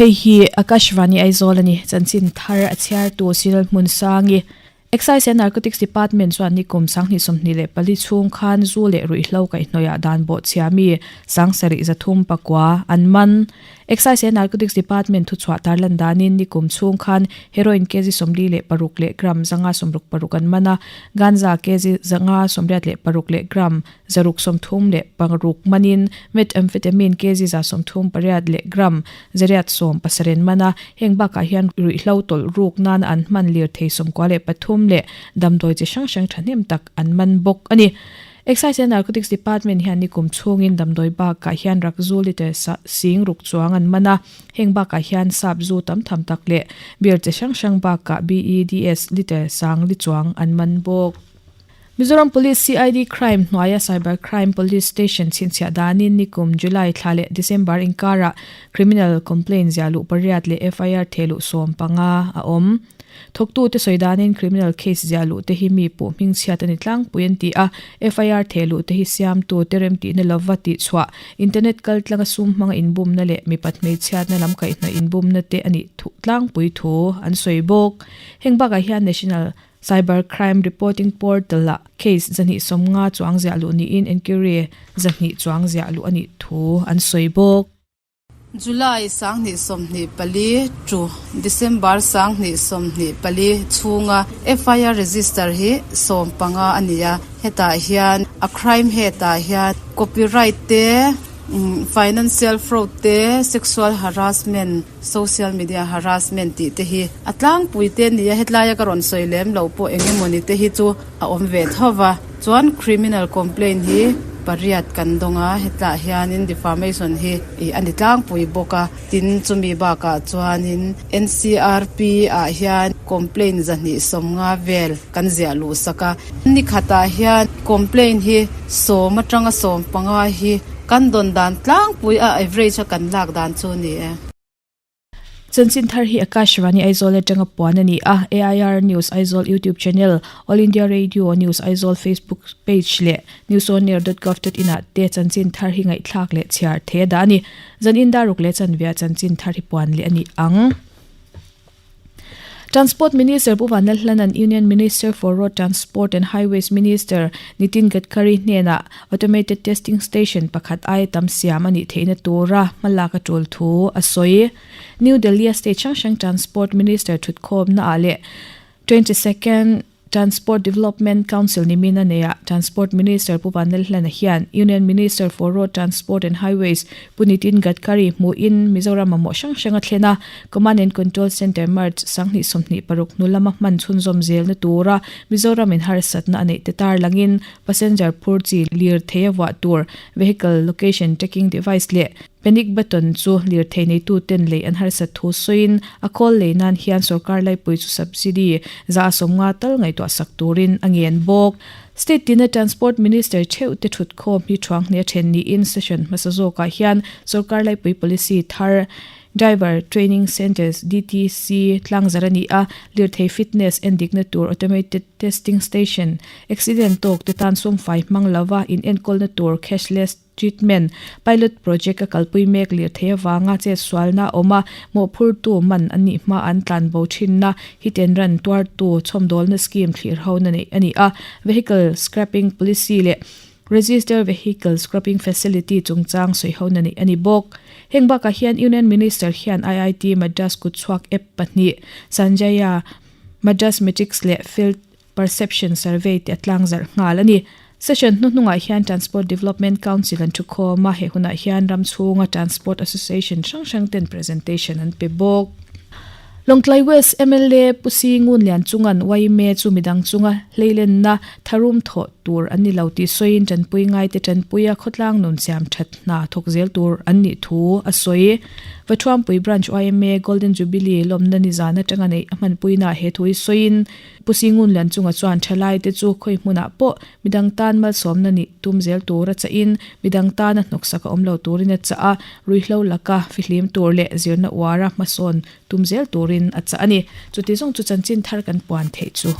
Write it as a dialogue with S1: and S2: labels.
S1: Hei hi Akashvani Aizawl a ni. Chanchin thar a chhiartu Cyril Hmunsangi. Excise and Narcotics Department chuan nikum 2024 chhung khan zu leh ruihhlo kaihhnawihah dan bawhchhia mi 7309 an man. Excise and Narcotics Department thuchhuah tarlan danin nikum chhung khan heroin kg 46 leh gram 166 an man a, ganja kg 186 leh gram 636 manin methamphetamine kg 138 leh gram 817 an man a, heng bakah hian ruihhlo tawlh ruk nana an hman lirthei 93 leh damdawi chi hrang hrang thahnem tak an man bawk a ni. Excise and Narcotics Department hian nikum chhungin damdawi bakah hian rakzu liter sing ruk chuang an man a, heng bakah hian sap zu tam tham tak leh beer chi hrang hrang bakah BEDS liter sang li chuang an man bawk. Mizoram Police CID Crime hnuaia Cyber Crime Police Station chhinchhiah danin nikum July thla leh December inkarah criminal complaint ziah luh pariat leh FIR theh luh 15 a awm. Thawktute sawi danin criminal case ziah luh te hi mi puh hmingchhiat a ni tlangpui an ti a, FIR theh luh te hi siamtu te remtihna lova tihchhuah, internet kal tlanga sum hmanga inbumna leh mipat hmeichhiatna lam kaihhnawih inbumna te a nih tlangpui thu an sawi bawk. Heng bakah hian National Cyber Crime Reporting Portal-ah case 250 chuang ziah luh niin enquiry 200 chuang ziah luh a nih thu an sawi bawk.
S2: July 2024 to December 2024 chhunga FIR register hi 15 a ni a, hetah hian a crime head-ah hian copyright te, financial fraud te, sexual harassment, Social media harassment tih te hi a tlangpui te a ni a, hetlaia ka rawn sawi lem loh pawh eng emawni te hi chu a awm ve tho va. Chuan criminal complaint hi pariat kan dawng a, hetlah hianin defamation hi ih a ni tlangpui bawk a. Tin, chumi bakah chuanin NCRP ah hian complaint 250 vel kan ziah luh sak a. Ni khatah hian complaint hi sawm atanga 15 hi Kan dawn dan tlangpui a average a kan lak dan chu ni e.
S1: Chanchin thar hi Akashvani Aizawl atanga puan a ni a, AIR News Aizawl YouTube channel, All India Radio News Aizawl Facebook page leh newsonair.gov.in ah te chanchin thar hi ngaihthlak leh chhiar thei a dah a ni. Zan indaruk leh chanveah chanchin thar hi puan leh a ni ang. Transport Minister Pu Vanlalhlana'n Union Minister for Road Transport and Highways Minister Nitin Gadkari hnenah Automated Testing Station pakhat aia tam siam a nih theihna tura hmalak a tul thu a sawi. New Delhi-a state hrang hrang Transport Minister thutkhawmnaah leh 22nd Transport Development Council nimin a nei a, Transport Minister Pu Vanlalhlana hian Union Minister for Road Transport and Highways Pu Nitin Gadkari hmuhin Mizoram mamawh hrang hrang a thlen a, Command and Control Centre March 2026 hnu lama hman chhunzawm zelna tura Mizoram in harsatna a neih te tarlangin passenger phur chi lirthei a vuah tur Vehicle Location Tracking Device leh Panic button chu lirthei neituten lei an harsat thu sawiin a khawl lei nan hian sorkar laipui chu subsidy 50% tal ngaihtuah sak turin a ngen bawk. State tina Transport Minister theuh te thutkhawm hi thuang hnih a then niin session hmasa zawkah hian sorkar laipui policy thar Driver Training Centres, DTC, tlangzar a ni a, lirthei fitness endikna tur automated testing station, accident tawk te tan sumfai hmang lova inenkawlna tur cashless Treatment, Pilot project a kalpui mek lirthei avanga chetsualna a awm a, mawhphurtu man an nih hma an tlan bo thinna, hit and run tuartu chhawmdawlna scheme thlir hona neih a ni a, Vehicle Scrapping Policy leh Register Vehicle Scrapping Facility chungchang sawi hona neih a ni bawk. Heng bakah hian Union Minister hian IIT Madras kutchhuak app pahnih, Sanjaya Madras Matrix leh Field Perception Survey te a tlangzarh nghal a ni. Session hnuhnungah hian Transport Development Council an thukhawm a, he hunah hian ram chhunga Transport Association hrang hrang ten presentation an pe bawk. Lawngtlai West mla Pu Si Ngun Lian chungan yma chu midang chunga hleilenna tharum thawh tur an ni lo tih sawiin tanpui ngaite tanpuia khawtlang nun siam that hna thawk zel tur an nih thu a sawi. Vathuampui Branch yma Golden Jubilee lawmna nizan atanga neih a hmanpuinaah he thu hi sawiin Pu Singun Lianchunga chuan thalaite chu khawi hmunah pawh midang tan malsawmna nih tum zel tur a chahin midang tana hnawksak a awm lo turin a chah a, ruihhlo laka fihlim tur leh zirna uara hmasawn tum zel turin a chah a ni. Chuti zawng chu chanchin thar kan puan theih chu.